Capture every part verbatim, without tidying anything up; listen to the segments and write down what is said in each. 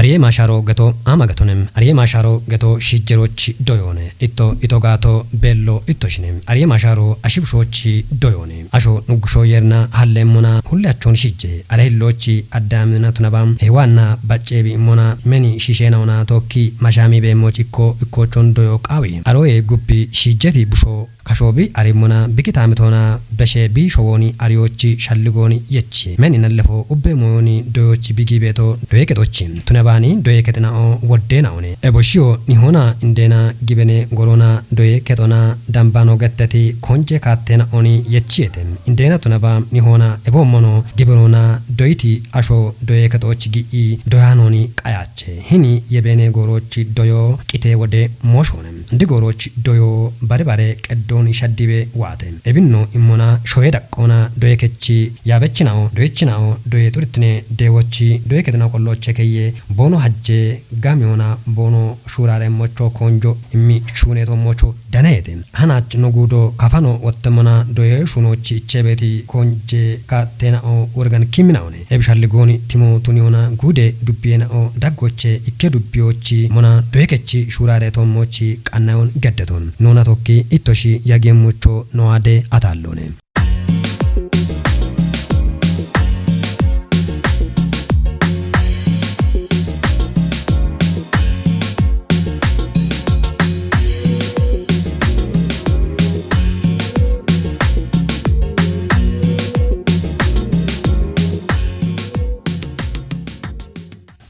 Ariye maasharo geto ama getonem. Ariye maasharo geto shiijjerochi doyoone. Itto ito gaato beello itto shine. Ariye maasharo ashibshoochi doyoone. Asho nuggusho yerna halleemmona hulle achchoon shiijje. Are hilloochi Addaamina tunaba Hewaanna bacceebi immona meni shiisheenaona tookki mashaami beemmochi ikko ikkoochoon doyo qaawi. Aroye gubbi shiijjeti busho kashoobi arimmona bikitaamitoona beshe bi showooni ariyoochi shalligooni yechi. Meni nallefo ubbe moyooni doyoochi bigi beeto doye kexochi. Tunabaani doye kexinao woddeenaone. Ebo shiyo nihoona indeena gibene goroona doye kexona dambaano getteti konje kaatteenaoni yechiyeete. Indeena tunaba nihoona eboommono gibenoona doyiti asho doye kexochi gi'i doyaanooni qayaache. Hini yebeene gooroochi doyo qitee wode mooshoone. Ndi gooroochi doyo bare bare qeddooni shaddibe waate. Ebinno immona shoye daqqoona doye kechi yaabechinao, doyechinao, doye xurittine deewochi, doye kexinao qollooche keyye, boono hajje, gamiyoona, boono shuuraareemmocho koonjo immi shuuneetoommocho danayete. Hanaach no guudo kafano wottemmona doye shuunoochi icheebeeti konje kaatteenao worgan kimminaone. Ebishalligooni timo tuniyoona guude dubbiyeenao daggoche ikke dubbiyoochi mona doye kechi shuuraareetoommoochi qannayoon geddeton. Noona tokki ittoshi yageemmocho nowaade ataalloone.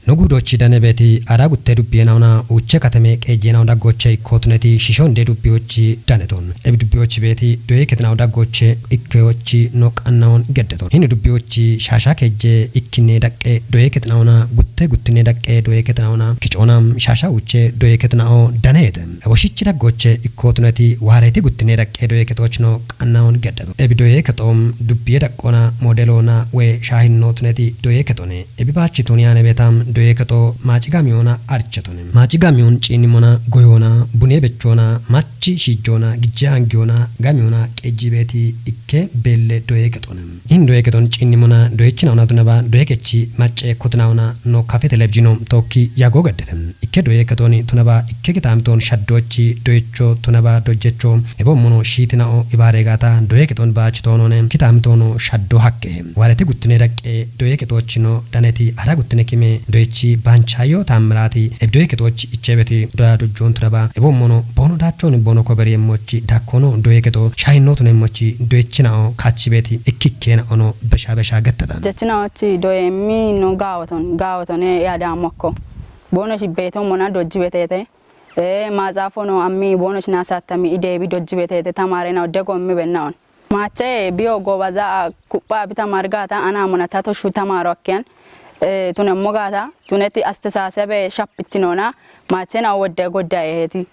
No guudochi dane beeti ara gutte dubbiyeenaona uuche kateme qeejjeenao daggoche ikkootuneti shisho inde dubbiyoochi daneton. Ebi dubbiyoochi beeti doye kexinao daggoche ikkeyochi no qannayoon geddeton. Hini dubbiyoochi shaasha kejje ikkinne daqqe doye kexinaona gutte guttinne daqqe doye kexinaona kicoona shaasha uuche doye kexinao danayete. Ebo shichi daggoche ikkootuneti waareeti guttinne daqqe doye kexoochino qannayoon geddeton. Ebi doye kexoom dubbiye daqqoona moodeloona woy shaahinnootuneti doye kexone. Ebi baachi tuniyaane beetam doye kexo maaci gamiyoona archetone. Maaci gamiyoon ciinnimona goyoona, bune bechoona, machi shiijjoona, gijje hangiyoona, gamiyoona qeejji beeti ikke beelle doye kexone. Hin doye kexon ciinnimona doyechinaona tunaba doye kechi macce kotinaona no kafe televizhiino tookki yago geddete. Ikke doye kexooni tunaba ikke kitaamitoon shaddoochi doyecho tunaba dojjecho eboommono shiitinao ibaareegaata doye kexoon baachitoonone kitaamitoonoo shaddo hakke. Waareti guttine daqqe doye kexoochino daneti ara guttine kime doyechi baanchaayyo taammiraati eb doye kexoochi icheebeti doya dojjoon tunaba eboommono boono daachooni boono koberiyeemmochi dakkoono doye kexo shahinnootuneemmochi doyechinao kachibeeti ikkikkeena ono besha besha gettata. Jechinaochi doyeemmi no gaawoton gaawotone yaadaammokko. Boono shibbeetommona dojjibeteete. Ee, maatsaafono ammi boonochina saattami ideebi dojjibeteete tamaarena odde gommi bennaon. Maache biyo goobaza kupha bi tamaar gaata ana amona tato shu tamaaro akkiyan. Ee, tunemmo gaata tuneti astesaasebe shappittinoona maachena wodde goddayeeti.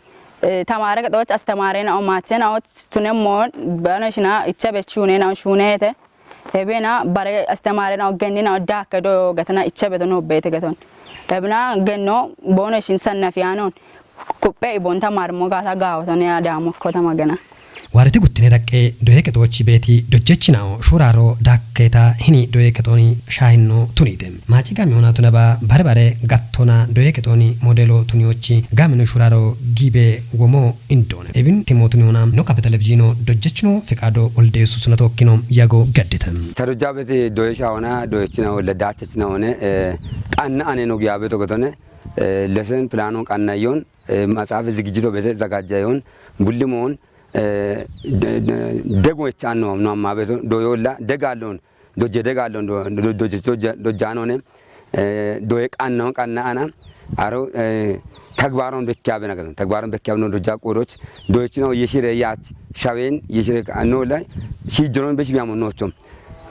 Ee, tamaare gexooch astamaarena o maachena o tunemmo banochina ichebe shuunena o shuuneete. Ebena bare astamaarena o gennina o daakke do gatana ichebe to no beete gaton. Ebna genno bono shin sannafiyanon kuppe ibon tamarmo gaata gaawatone adamu ko tamagana. Waareti guttine daqqe doye kexoochi beeti dojjechinao shuraaro daakkeeta hini doye kexooni shaahinno tuniite. Maaci gamiyoona tunaba bare bare gattona doye kexooni modelo tuniyochi gamino shuraaro gibe womo indoone. Ebin timootuniyoona no kafe televizhiino dojjechino Fiqaado Wolde Yesuusina tookkino yago gaddite. Ta dojjaabeti doye shaawona doyechina wolle daachechina wone, eh, qanna ane no giyaabe togetone, eh, lesen pilaanon qannayon, eh, maxaafe zigijjito bete zagajjayon, bullimoon, eh, de-, de-, dego echanno no amma beto doyolla degallon, dojje degallon do-, do-, dojje dojja-, dojjanone, eh, doye qannaon qanna ana, aro, eh, tagbaron bekkiyabe nagaton. Tagbaron bekkiyabe no dojja qodoch, doyechino yeshire yach, shawen yeshire ka-, no la, shi jonon besh biyamo nochom.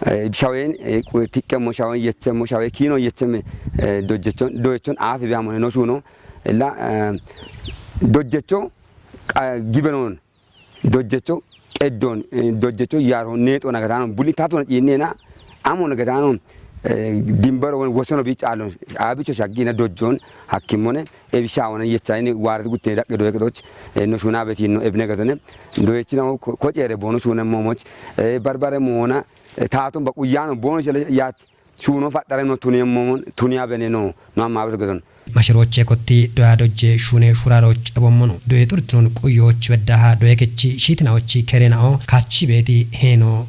Eh, shawen, eh, qu-, tiqqemmo shawen yechemmo shawe kino yechemme, eh, dojjechon, doyechon afi biyamo no shuno. Ella, eh, dojjecho, qa-, gibenon, dojjecho, qeddon, eh, dojjecho yaro neexo nagatano, bulli tatona ciinnena, amo nagatano, eh, dimbaro won wosono bi caalon, abicho shaggina dojjon, hakkimone, ebisha wona yechayni waarati guttine daqqe doye kexooch, eh, no shuna betino ebne gatone, doyechina ko-, koceere bono shuna momoch, eh, barbare moona, eh, taton baquyyano bono shele yach, shuno fadhare no tuniye momon, tuniya bene no, no amma beto gaton. Mashirooche kotti doya dojje shuune shuraaroch ebommono. Doye xurtinoon quyyooch beddaha doye kechi shiitinaochi kereenao kachi beeti heeno.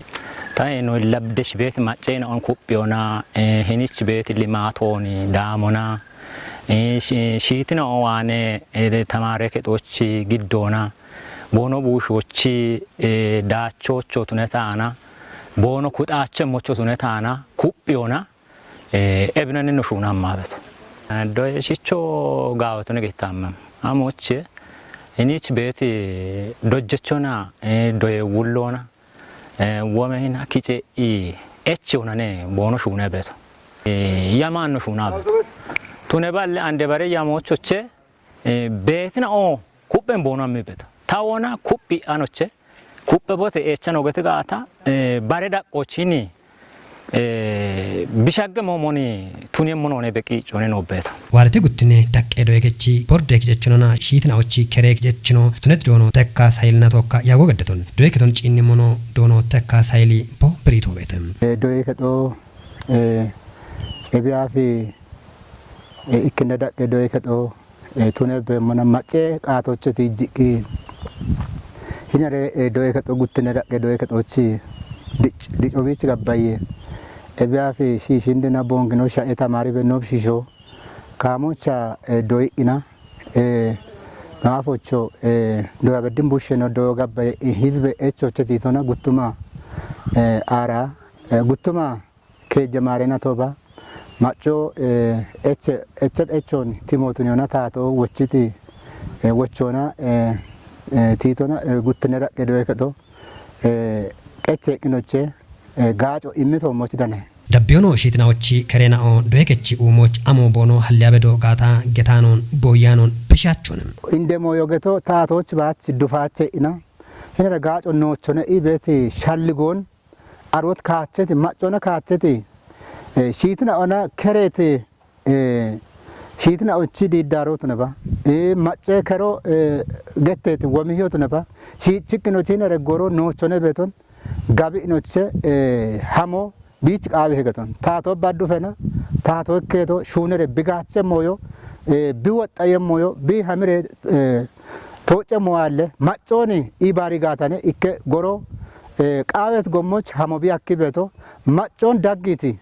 Taeno labdesh beeti macceenaon kuphiyoona, eh, hinich beeti limaatooni daamona, eh, shi-, shiitinao waane, eh, tamaare kexoochi giddoona, boono buushoochi, eh, daachoocho tune taana, boono kuxaache mocho tune taana, kuphiyoona, eh, ebinanni no shuuna ammaa beto. Eh, doye shicho gaawatone gettaamma. Amoche, inich beeti dojjechona, eh, doye wulloona, eh, wome hina kice i echi onane boono shuuna beto. Eh, yamaan no shuuna beto. Tune balle ande bare yamochoche, eh, beetina o kuphen boono ammi beto. Tawona kuphi anoche, kuphe bote echa no gete gaata, eh, bare daqqochini, eh, bishagge momoni tunie monone beqi cone no beto. Waarite guttine daqqe doye kechi borde kicechonona shiitinaochi kere kicechino tunet doono tekka sayilina tokka yago geddeton. Doye keton ciinni mono doono tekka sayili bo birito betem. Eh, doye keto, eh, ebiyaafi, eh, ikkinne daqqe doye keto, eh, tune beemmona macce qaatoche tiijjiqqi. Hinare, eh, doye keto guttine daqqe doye ketochi dic-, dicowichi gabbayye. Ebiyaafi shiishindina boongino sha'e tamaari benno bishiisho. Kaamocha, eh, doyi'ina, eh, maafocho, eh, doya beddin bushsheno doyo gabbayye, eh, hizbe echoche tiitona guttuma, eh, aara, eh, guttuma keejjamaarena toba, macco, eh, eche-, echet echon timootun yona taato wochiti, eh, wochona, eh, eh, tiitona, eh, guttine daqqe doye keto, eh, qeche qinoche, eh, gaaco immito moch dane. Dabbiyono shiitinaochi kereenao doye kechi uumoch amo boono halliya bedo gaata getaanon booyyaanon bishaachone. Inde mooyo geto taatooch baach dufaache ina. Hinara gaaco noochone i beeti shalligoon Aroot kaacheti, maccona kaacheti, eh, shiitina ona kereti, eh, shiitina ochi diiddaarootu neba, eh, macce kero, eh, getteeti womihiyotu neba, shiichikkino chiinere goro noochone beeton, gabi'inoche, eh, hamo biich qaawe hegeton. Taato baddu fena, taato ikkeeto, shuunere bigaache mooyo, eh, biwoxxaye mooyo, bi hamire, eh, tooce mooyalle, maccooni ibaari gaatane ikke goro, eh, qaawet gommoch hamo bi akki beeto, maccoon daggiti,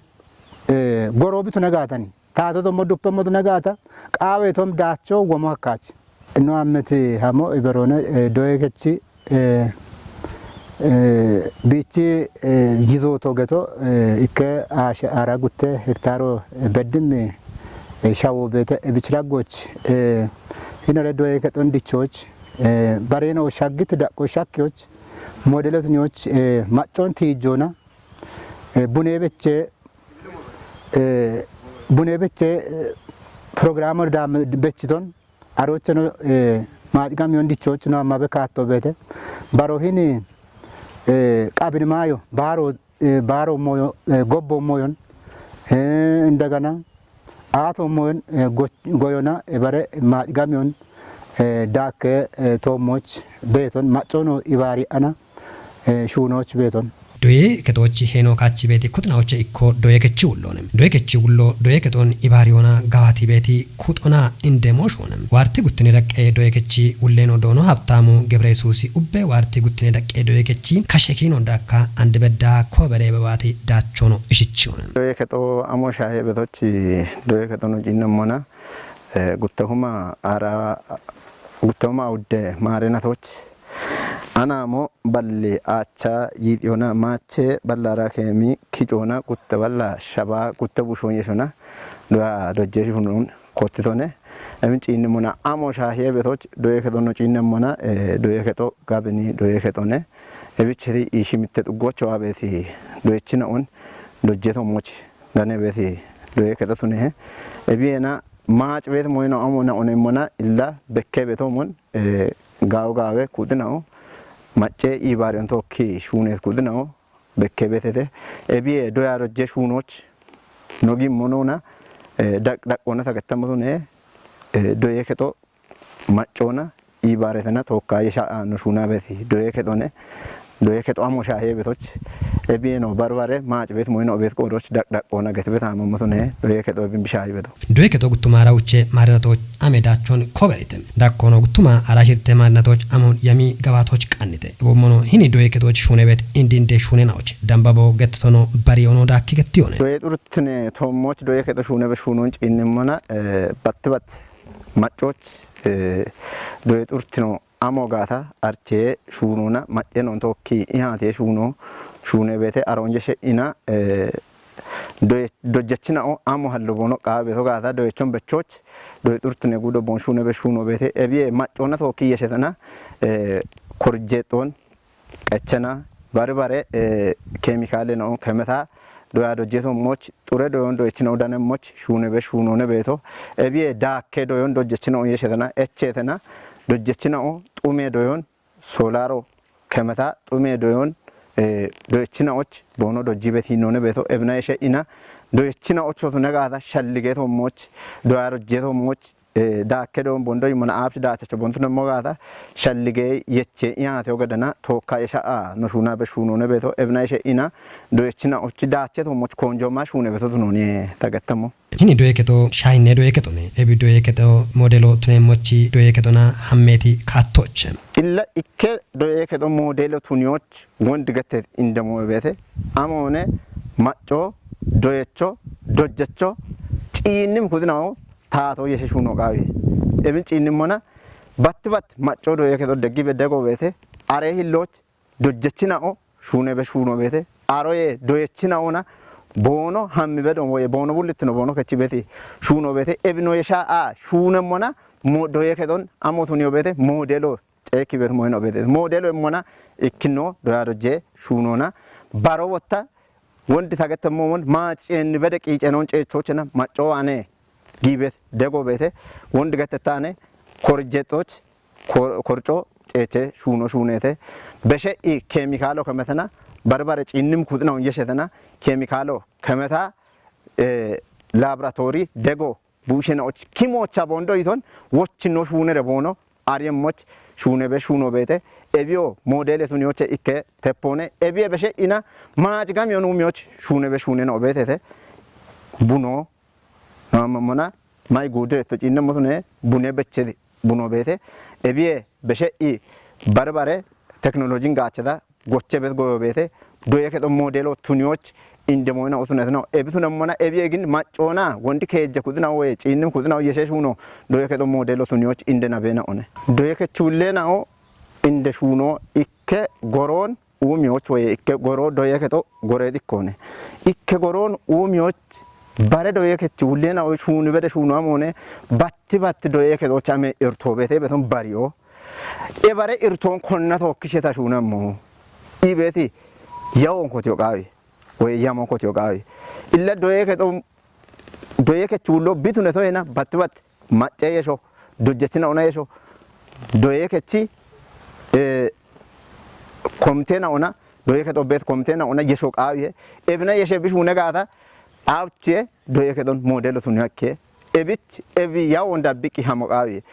eh, goro bitune gaatani. Taato tommo duppe modune gaata, qaawetom daacho womo hakkaach. No ammeti hamo iberoone, eh, doye kechi, eh, eh, bichi, eh, yizooto geto, eh, ikke aashe ara gutte hektaaro, eh, beddimmi, eh, shawo beete ebichiraggoch, eh, hinare doye kexon dichoch, eh, bareeno shaggit daqqo shakkiyoch, modeletnyoch, eh, maccoon tiijjoona, eh, bunee beche, eh, bunee beche, eh, programo dam bechiton, arocheno, eh, maaxigam yon dichoch no amma be kaatto beete. Baro hini, eh, qabin maayo, baaro, eh, baaro moyo, eh, gobbo moyon, eh, indagana aato moyon, eh, go-, goyona, eh, bare maaxigam yon, eh, daakke, eh, toommoch beeton, maccoono ibaari ana, eh, shuunooch beeton. Doye kexoochi heeno kaachi beeti kuxinaoche ikko doye kechi wulloone. Doye kechi wullo doye kexoon ibaariyoona gawaati beeti kuxona indemooshoone. Waarti guttine daqqe doye kechi wulleeno doono Habtaamu Gebre Yesuusi ubbe waarti guttine daqqe doye kechi kashe kiino daakka andi bedda koobere bebaati daachoono ishichiyoone. Doye kexo amo shaahe betochi doye kexono ciinnemmona, eh, guttehuma ara, guttehuma udde maarenatoch. Anamo balli aacha yiixiyona maache ballara keemi kicoona gutte balla shaba gutte bushoon yeshona doya dojje shunun kottitone. Emin ciinnemmona amo shaahiye betoch doye kexono ciinnemmona, eh, doye kexo gabini doye kexone. Ebichiri ishi mitte xuggocho abeeti doyechina un dojje tommoch dane beeti doye kexo tune. Ebiena maac beet moyno amo na unemmona illa bekke beto mon, eh, gaawo gaawe kuxinao macce ibaariyon tookki shuuneet kuxinao bekke betete. Ebiye doya dojje shuunoch no gimmonona, eh, daq-, daqqoona tagettamotune, eh, doye kexo maccoona ibaaretena tookka yesha no shuuna beti doye kexone. Doye kexo amo shaahe betoch. ebiye no barbare maaci bet moyino obet qoodoch daqdaq qoona geti bet amamosone doye kexo ebin bishaayi beto. Doye kexo guttuma ara uche marinatoch amedaachon koberite. Dakkono guttuma ara shirte marinatoch amon yami gabaatoch qannite. Ebommono hini doye kexoch shuune bet indinde shuune naoch. Dambabo gettono bari ono daakki gettiyone. Doye xurtine tommoch doye kexo shuune be shuunon ciinnemmona, eh, batti batti maccoch, eh, doye xurtino amo gaata arche shuunona, macce non tokki ihate shuuno, shuune bete aronje she'ina, eh, doye, dojjechinao amo hallo bono qaabe to gaata doyechon bechoch, doye xurtine gudo bon shuune be shuuno bete, ebiye maccona tokki yeshetana, eh, korjeton, qechena, barbare, eh, kemikaale no, kemeta, doya dojjeto moch, xure doyon doyechina udane moch, shuune be shuunone beto, ebiye daakke doyon dojjechina o yeshetana, echetena, dojjechina o xume doyon, solaro, kemeta, xume doyon, eh, doyechina och, bono dojji bet hinone beto, ebina yeshe ina, doyechina och otune gaata, shallige to moch, doya dojjeto moch, eh, daakke doon bondo imana aapsi daachacho bontu nemmo gaata, shallige yeche iyate ogadana, tokka yesha a, no shuuna be shuunone beto, ebina yeshe ina, doyechina och daache to moch konjo ma shuune beto tunoni tagatamo. Hini doye kexo shahinne doye kexone, ebi doye kexo modelo tunemmochi doye kexona hammeti kaattoche. Illa ikke doye kexo modelo tunioch wondi gette indemo bete, amone macco, doyecho, dojjecho, ciinnim kuxinao taato yeshe shuuno qaawi. Ebin ciinnimmona batti batti macco doye kexo deggi be dego bete, are hilloch dojjechinao shuune be shuuno bete, aroye doyechinaona boono hammi bedon woye boono bullittino boono kechi beti shuuno bete, ebino yesha a shuunemmona mo doye kexon amo tunio bete, modelo ceekki bet moyino bete. Modelo emmona ikkino doya dojje shuunona, baro botta wondi tagettemmo mon maaciyenni bede qiicenon ceechochena macco ane giibet dego bete, wondi gettettane korjexoch, kor-, korco ceeche shuuno shuunete, beshe i kemikaalo kemetena, barbare ciinnim kuxinaun yeshetena, kemikaalo kemeta, eh, laboratori dego bushena och kimocha bondo iton, wochino shuunere boono, ariyemmoch shuune be shuuno bete, ebiyo modele tunioche ikke teppone, ebiye beshe ina maaci gamiyon umioch shuune be shuune no betete, buno, no mamona, mai gude to cinne mosune, bune beche buno bete, ebiye beshe i barbare teknolojin gaachada, goche bet goyo bete, doye kexo modelo tunioch inde moyina utunet no, ebi tunemmona, ebiye gin maccona, wondi keejje kuxina woye, ciinnim kuxina woye, yeshe shuuno, doye kexo modelo tunioch inde na bena one. Doye kechulle na o inde shuuno ikke goron uumioch woye ikke goro doye kexo gore dikkone. Ikke goron uumioch bare doye kechulle na o shuuni bede shuuno amone batti batti doye kexoch ame irto bete beton bario. E bare irton konna tokkishe ta shuunammo. Ibeti yawon kotiyo qaawi. Woye yamon kotiyo qaawi. Illa doye kexo, doye kechuullo bitune toyena batti batti macce yesho, dojjechina ona yesho, doye kechi, eh, komtena ona, doye kexo bet komtena ona yesho qaawiye. Ebina yeshe bishuune gaata, awche doye kexon modelo tuniyakke. Ebich, ebi yawon dabbiqi hamo qaawiye.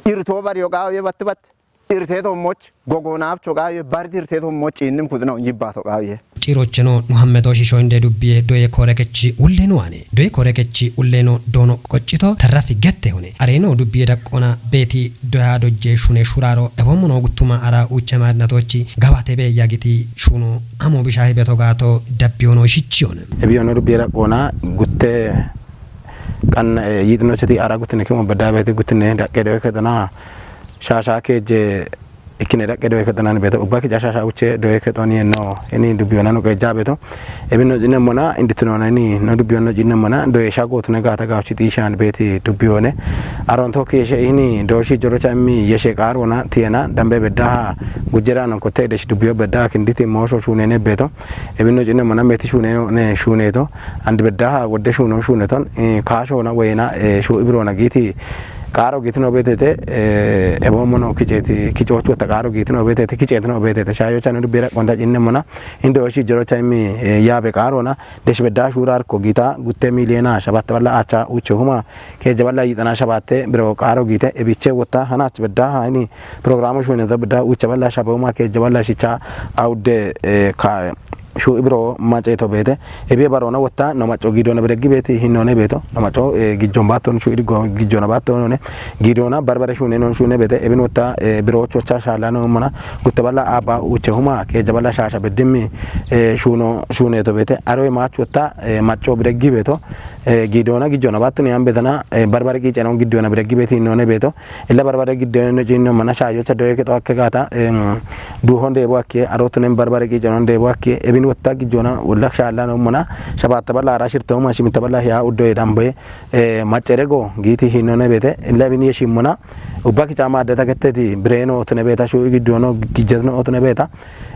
Irto bariyo qaawiye batti batti. Irteto moch gogonabcho qaawiye, bardi irteto moch innim kuxina yibbato qaawiye. Cirocheno Muhammedo shisho inde dubbiye doye kore kechi ulleno ane. Doye kore kechi ulleno doono qoccito tarrafi gette hune. Areno dubbiye daqqona beti doya dojje shune shuraro ebommono guttuma ara uche madnatochi gabate be yagiti shuno amo bishahi beto gato dabbiyono shichiyon. Ebiyono dubbiye daqqona gutte qan, eh, yitinocheti ara guttine kimo bedda beti guttine daqqe doye kexona shasha keje ikkine daqqe doye kexonan beto ubba kica shasha uche doye kexoni no ini dubbiyona no qeja beto. Ebino cinne mona inditino nani no dubbiyona cinne mona doye shago tune gata gawchi tishan beti dubbiyone. Aron to keshe ini doshi jorocha immi yeshe qarona tiyena dambe bedda gujera non kote desh dubbiyo bedda kinditi mosho shunene beto. Ebino cinne mona meti shuneno ne shuneto. Andi bedda wodde shuno shuneton, eh, kasho na weyna, eh, shu ibirona giti qaro gitino betete, eh, ebommono kiceti, kicochu ta qaro gitino betete, kicetino betete. Shayo chanu bira konda cinne mona. Indo shi joro chaimi, eh, yabe qarona. Desh bedda shurar ko gita, gutte milena, shabat wala acha, uche huma, ke jabala yitana shabate, biro qaro gite, ebiche wota, hanach bedda, ha ini, programo shune da bedda, uche bala shaboma, ke jabala shicha, aude, eh, ka, shuu'i biro maceeto beete. Ebiye baroona wotta no macco giidoona bire gi beeti hinnoone beeto. No macco, eh, gijjoon baattoon shuu'i diggo gijjoona baattoon one. Giidoona barbare shuune noon shuune beete. Ebin wotta, eh, biro chocha shaala no mana. Gutte balla abba uche huma keeja balla shaasha beddimmi, eh, shuuno shuuneeto beete. Aroye maachu wotta, eh, macco bire gi beeto. Eh, giidoona gijjoona baattoon yaan beetana, eh, barbare qiice noon giddoona bire gi beeti hinnoone beeto. Illa barbare giddoona cinno mana shaayocha doye kexo akke gaata, em, duuhon deebo akke, arotunen barbare qiice noon deebo akke, ebin wotta gijjoona wolla shaala no mana, shabatta balla ara shirto ma shimitta balla hiya uddoye dambe, eh, maccere go, giiti hinnoone beete, illa ebin ye shimmona, ubba kica maaddeta ketteti, bireeno otune beeta, shuu'i giddoono gijjetno otune beeta,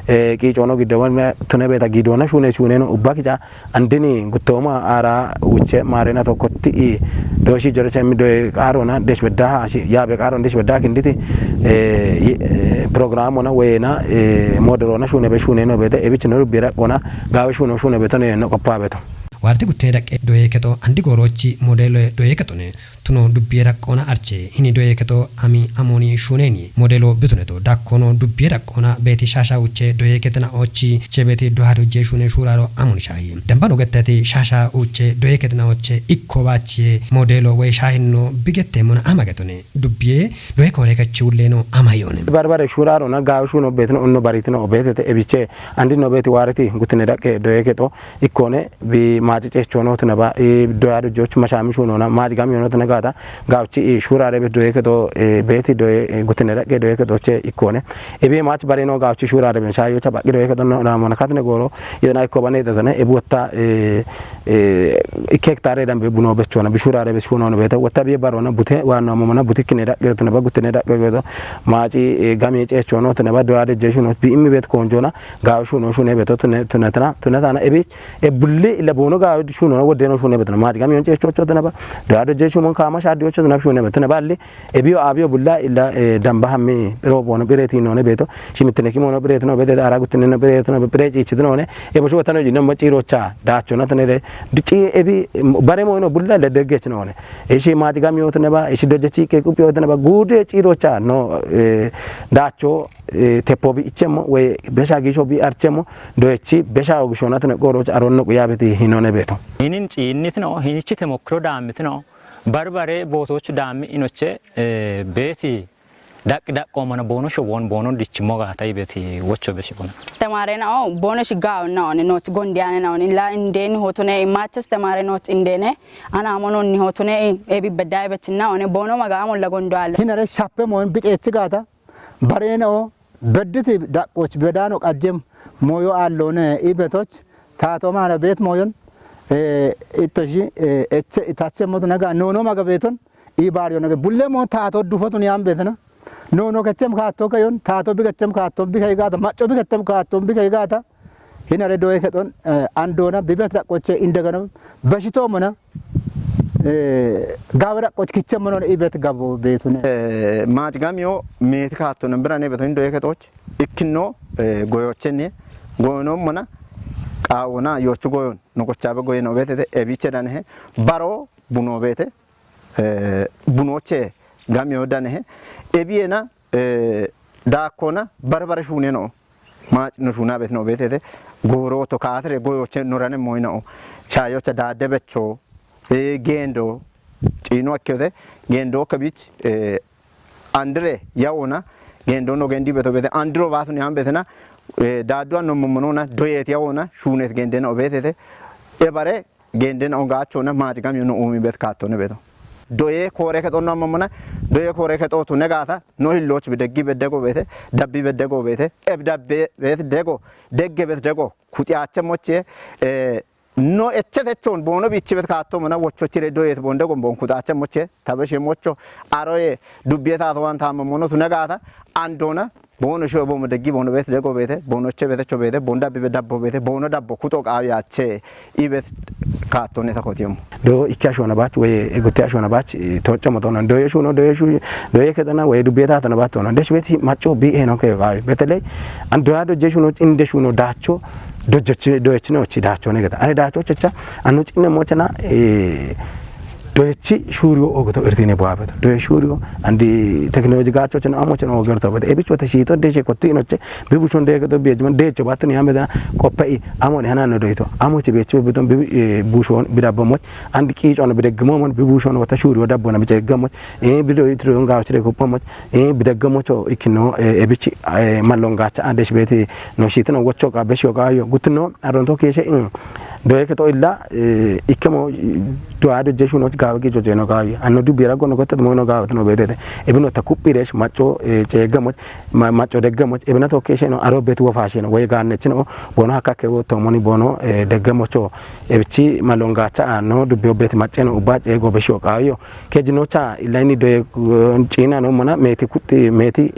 eh, qiicono giddoona tune beeta, giidoona shuune shuuneno ubba kica, andini guttooma ara uche maarena tokkotti i doshi jore chemi doye qaarona desh bedda hashi, yabe qaaron desh bedda kinditi, eh, yi-, eh, programona wena, eh, moderona shune be shune no beete, ebich no bira qona gawe shuno shune beeto ne no qoppa beeto. Waarti gutte daqqe doye kexo andi goorochi modelo doye kexo ne. Tuno dubbiye daqqoona arche, hini doye kexo ami amoni shuuneni, modelo bituneto, dakkono dubbiye daqqoona beeti shaasha uche doye kexina ochi, che beeti doha dojje shuune shuuraro amoni shaahi. Dambano getteti shaasha uche doye kexina oche, ikko baachiye, modelo woy shaahinno bigette mona ama getone, dubbiye doye koore kachi ulleno ama yone. Barbare shuuraro na gaawo shuuno beetino unno baritino beetete ebiche, andi no beeti waariti gutine daqqe doye kexo, ikkone bi maaci ceechoonootinaba, i doya dojjoochi mashaamishuunoona, maaci gamiyoonootine gaata, gaawchi i shuuraare be doye kedo, e, beeti doye, e, gutine dhaqe doye kedoche ikkoone. Ebi maachi bareno gaawchi shuuraare ben shaayocha baqqi doye kedo no, naamona katine gooro, yedena ikko bane yedetone, ebi wotta, e, e, ikke hektaare dambe bunoo bechoona, bi shuuraare be shuunoone beete, wotta bi baroona bute, waanno amamona butikkine dhaqe yotine ba gutine dhaqe yodo, maaci, e, gamiye ceechoonootinaba, doya dojjee shuunoot, bi immi beet koonjoona, gaawo shuuno shuune beeto tune, tune tana, tune tana ebi, e bulli illa boono gaawo shuuno na woddeno shuune beeto na. Maaci gamiyon ceechocho tana ba. Doya dojje shuumon kaama shaaddiyocho tana shuune beeto na balli. Ebiyo abiyo bulla illa, e, damba hammi biro boono bireti noone beeto. Shimittine kimono bireti no beete ara guttine no bireti no bire ciichitinoone. E boshu watano jino mo ciirocha daacho na tane re. Duci ebi bare moyno bulla illa deggechinoone. Ishi maaci gamiyo tane ba, ishi dojje ciikke qupiyo tane ba. Guude ciirocha no, e, daacho, e, teppo bi ichemmo, woy besha giisho bi archemmo, doyechi besha ogishonatino qooroch aronno quyaabeti hinone beeto. Inin ciinnitino, hinichi temokkiro daamitino, barbare bootoochu daami inoche, e, beeti daqqi daqqoomana boono showon boono dichimmo gaata ibeti wocho beshi bona. Temaare nao boono shi gaawo naone noot gondiyaane naone la indeen hotone maachas temaare noot indeene ana amono ni hotone e bi bedai bechinna one boono maga amolla gondo alle. Hinare shappe moon bixeechi gaata Bareena'o bedditi daqqooch bedaano qajjem mooyo aalloone i betoch taato maana beet mooyon, e, ittoshi, e, eche itachemmotu naga noono maga beeton i baariyo naga bulle moon taato dufotun yaan beetena. Noono kechem kaatto kayon, taato bi kechem kaatto bi kay gaata, macco bi kechem kaatto bi kay gaata. Hinare doye kexon, e, andoona bibet daqqoche indegano beshitoomona, e, gaawe daqqoch kichemmonon ibet gabo beetune. E, maac gamiyo meeti kaattonon birane beto hin doye kexoch ikkino, e, goyochenne goyonommona qaawona yochu goyon nokochabe goyeno betete ebiche danehe baro buno bete, e, bunoche gamiyo danehe ebiyena, e, daakkona barbare shuuneno. Maac no shuuna bet no betete gooro to kaatire goyoche norane moyna o. Shaayocha daadde becho, e, geendo, ciino akkeyote, geendo kabich, e, andire yaona, geendo no gendi beto bete, andiro baatun yaan betena, e, daaddu anno momonona, doyet yaona, shuunet gende no betete, e bare, gende na ongachona maac gamiyo no umi bet kaattone beto. Doye koore kexo no amamona, doye koore kexo tu negaata, no hilloch bi deggi bedde go bete, dabbi bedde go bete, eb dabbe bet dego, degge bet dego, kutiyache moche, e, no eche techon boono bichi bet kaattomona, wochochire doyet bonde gon bon kutache moche, tabeshe mocho, aroye, dubbiye taatowan taamamono tu negaata, andona, boono shoyo boomo deggi boono bet dego bete, boono che bete cho bete, boono dabbi be dabbo bete, boono dabbo kuto qaawi ache, ibet kaattone takotiyom. Do ikki ashona bach, woy egutte ashona bach, e, tochamo tono, doye shuno, doye shu, doye kexana, woy dubbiye taatono bach tono. Desh beti macco bi eno ke qaawi. Beteley, an doya dojje shuno, inde shuno, daacho, dojjochi, doyechino chi daacho ne geta. Ane daacho checha, anu cinne mochana, e, Doyechi shuuriyo ogoto irtine buabeto. Doye shuuriyo andi teknoloji gacho chen amo chen ogerto bet. Ebicho te shito deshe kotti noche. Bibu shon de to bieji man decho bat ni ameda koppe i amo ni hanan no doyto. Amo che bechi beton bibu bushon bidabbo moch. Andi kicho no bidegmo mon bibu shon wata shuuriyo dabbo na biche gamo. E bido itro nga chire ko pomoch. E bidegmo cho ikino ebichi malongacha adesh beti no shitno wocho ka besho ka yo. Gutno aronto keshe in. Doye keto illa ikkemo doado jeshu no gawe gi jojeno gawe. Anno du bira gono gotet mo no gawe no bedete. Ebino ta kuppiresh macho che gamoch macho de gamoch ebina to keshe no aro bet wo fashe no we ganne chino bono hakake wo to moni bono de gamocho. Ebichi malongacha anno du bio bet macheno uba che go besho ka yo. Kejinocha ilaini doye china no mona meti kutti meti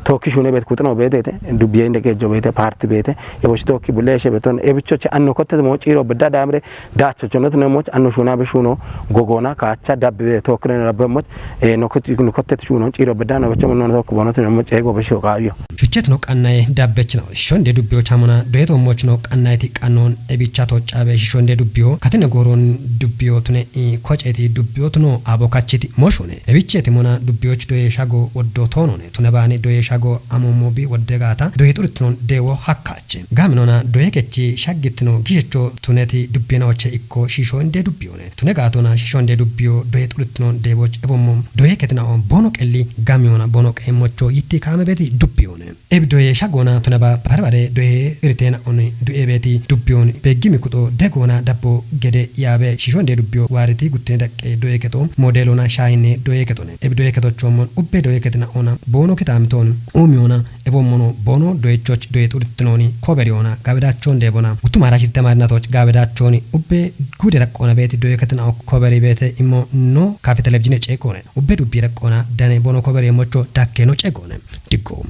tokki shune bet kutno bedete. Dubiye inde kejo bete parti bete. Ebo shi tokki buleshe beton ebicho che anno kotte mo chiro bedda damre dacho chonot ne moch anno shuna be shuno gogona kacha dabbe tokki ne rabbe moch. E no kotte no kotte shuno chiro bedda no becho no tokki bonot ne moch ego be shoka yo. Shuchet no qannaye dabbechno shonde dubbiyo chamona doyeto mochno qannayeti qannon ebicha to cabe shonde dubbiyo katine goron dubbiyo tune i kocheti dubbiyo tuno abo kachiti moshone ebicheti mona dubbiyoch doye shago woddo tonone tune bani doye shago amomo bi wodde gata doye turitnon dewo hakkache gaminona doye kechi shaggitino gishecho tuneti dubbiyena oche ikko shisho inde dubbiyone tune gatona shisho inde dubbiyo doye turitnon dewoch ebommo doye ketina on bono qelli gamiyona bono qemocho yitti kame beti dubbiyone. Ebi doye shagona tunaba barbare doye iritena oni du ebeti dubbioni begimi kuto degona dabbo gede yabe shishonde dubbio wariti guttine daqqe doye keto modelona shayine doye ketone. Ebi doye keto chomon ubbe doye ketina ona bono kitamtoni umiona ebo mono bono doye choch doye turitnoni koberiona gabedachon debona gutumara shirte marnatoch gabedachoni ubbe gude daqqona beti doye ketina koberi bete imo no kafe televizine chekone ubbe dubbi daqqona dane bono koberi mocho dakke no chekone. Diggo.